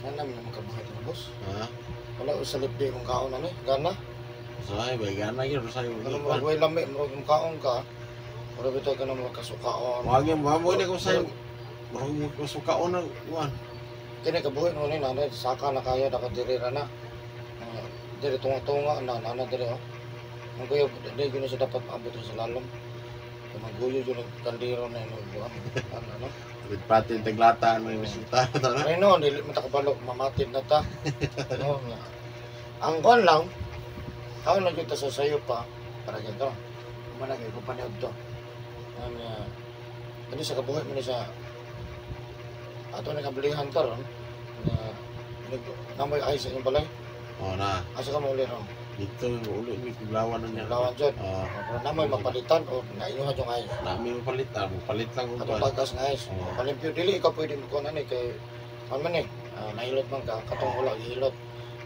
Ano naman ang makabuhat na, boss? Ha? Wala ko sa lipdi kung kaon na ni. Gana. Usahay ba gana gyud usahay mo. Ano murag way lami, murag kung kaon ka. Murag bitaw ka na murag kasukaon. Wag mo mo ni ko usahay. Murag mo ko sukaon na kuan. Kini kabuhi no ni nanay saka na kaya dapat diri ra na. Ah, diri tunga-tunga na nana diri oh. Ang kuya di gyud na siya dapat maabot sa lalom. Kay maguyo jud ang kaldero na ino buwan. Ano no? With patin taglata may resulta ta na. Ay no, dili man ta kabalo mamatid na ta. No, nga. Ang kon lang, kaon lang gyud ta sa sayo pa para gyud to. Mana kay ko paniud to. Ang kani sa kabuhi man ni sa ato na kabilihan karon nga namoy ay sa inyong balay. Oh na. Asa ka mo uli ron? Dito uli mi kuglawan na niya. Lawan jud. Oh, Pero namoy mapalitan o nainyohan yung ayos. nami mo palit ah, mo palit lang kung Atong kuan. tagas nga ayos. Oo. Palimpyo dili ikaw pwede mo kuan ani kay ano man eh, nahilot man ka katong wala gihilot.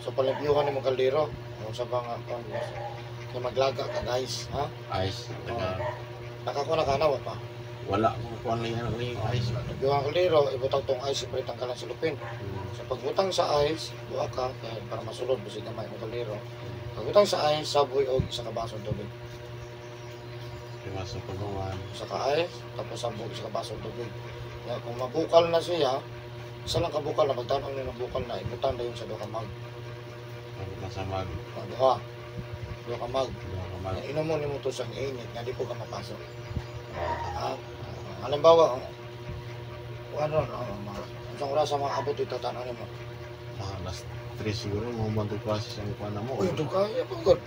So palimpyuhan nimo kaldero kung sa ba nga kuan kay maglaga ka guys, ha? Ice taga Nakakuha na ka na wa pa. Wala ko kuan lang yan ang ice. Limpyuhan kaldero, ibutang tong ice siyempre tanggalan sa lupin. Sa pagbutang sa ice, buha ka kay para masulod bisig gamay mo kaldero. Pagbutang sa ice, saboy og isa ka basong tubig. Diba sa paggawan. Isa ka ice, tapos sabog isa ka basong tubig. Kaya kung mabukal na siya, isa lang kabukal na pagtan-aw niyo nabukal na, ibutang dayon sa duha ka mug. Ang sa mag Duha. Duha ka mug. Duha ka mug. Inom mo nimo to sa init nga di po ka mapasok. Oh, Ah, halimbawa, ano, mga, isang oras sa mga abot dito, tan-aw nimo. Mga alas 3 siguro mo man to klase sa kuan na mo. Uy, ito kaya po good.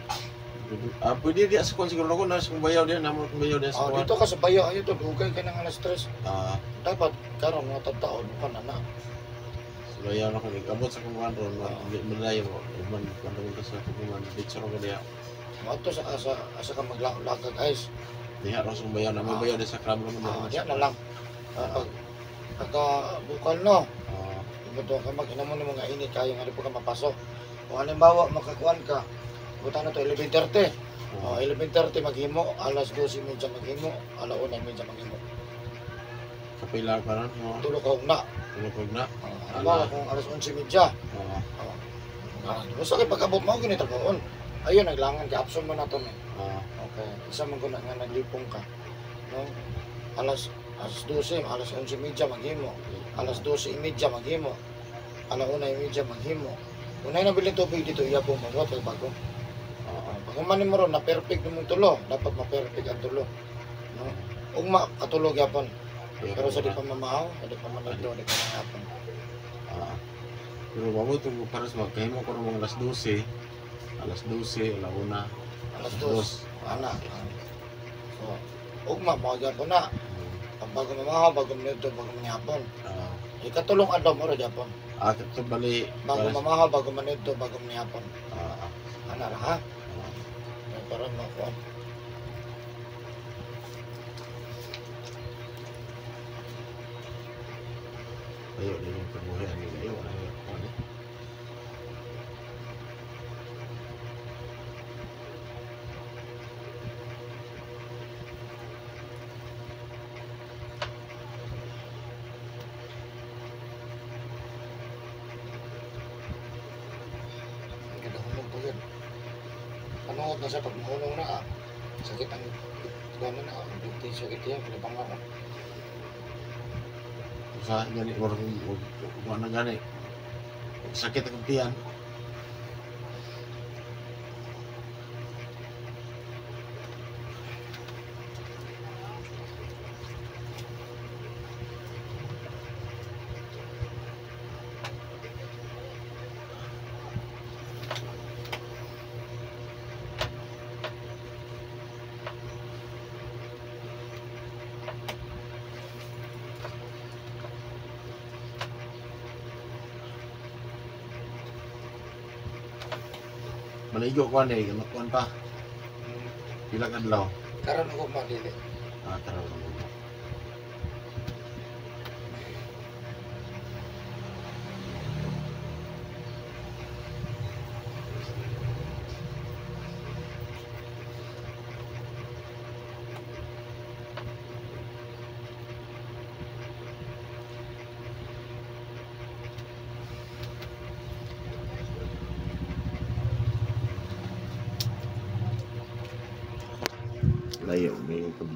Ah, pwede di sa kuan siguro ko na sa kung bayaw diyan namo kung bayaw diyan sa Ah, kuan. dito ka sa bayo, ayo to, dugay ka ng alas 3. Ah, Dapat karon mga tagtaon ka na na. sa bayaw na ko nag-abot sa kuan ron, di man layo man kuan ko sa kuan dito ko diya. Moadto sa asa asa ka maglaag ice. Diha ro sa bayaw na may bayaw di sa crab ro man. Ah, diya na lang. Ah, pag pagka bukal no, Ah, ibuto ka mag mo ni mga init kayo nga di po ka mapasok. O halimbawa makakuan ka, buta na to 11:30. O oh, 11:30 maghimo, alas 12:30 maghimo, 1:30 maghimo. Kapila pa ron mo. Tulog ka ugna. Tulog na. Ah, halimbawa kung alas 11:30, Oh, oh, basta kay pag-abot mo gini trabahoon. Ayun naglangan kay absent mo na to ni. Oh, Okay, isa man ko na nga naglipong ka. No? Alas alas 12, alas 11:30 maghimo. Alas 12:30 maghimo. 1:30 maghimo. Unay na bilin tubig dito, iya po magwat kay bago. Oh, Pag humanin mo ron, na perfect mong tulo, dapat ma-perfect ang tulo. No? Ugma, katulog yapon. Pero sa di pa mamahaw, sa di pa managdo, di pa manghapon. Ah. Pero mabot ko para sa magkahimo ko mga alas 12. Alas 12, alauna. Alas 2, ana. So, ugma, mga yapon na. Pag bago mamahaw, bago managdo, bago manghapon. Ah, Ikatulong adlaw mo rin yapon. ah, kato bali. Bago mamahaw, bago managdo, bago manghapon. Ah, ah. Ana ra ha? Para makuha. Ayo, di mo kabuhi ang ayo, wala yung kuan eh. Ganda po yun. Panood na siya pag mahulong na ah. Sakit ang gano'n na ah. Hindi sakit yan. Pinabang ako. Sa gani or kuan na gani. Sakit ang tiyan. Maligo kuan eh, kuan pa. Pila ka adlaw. Karon ako madili. Ah, tara lang mo. Layo may pag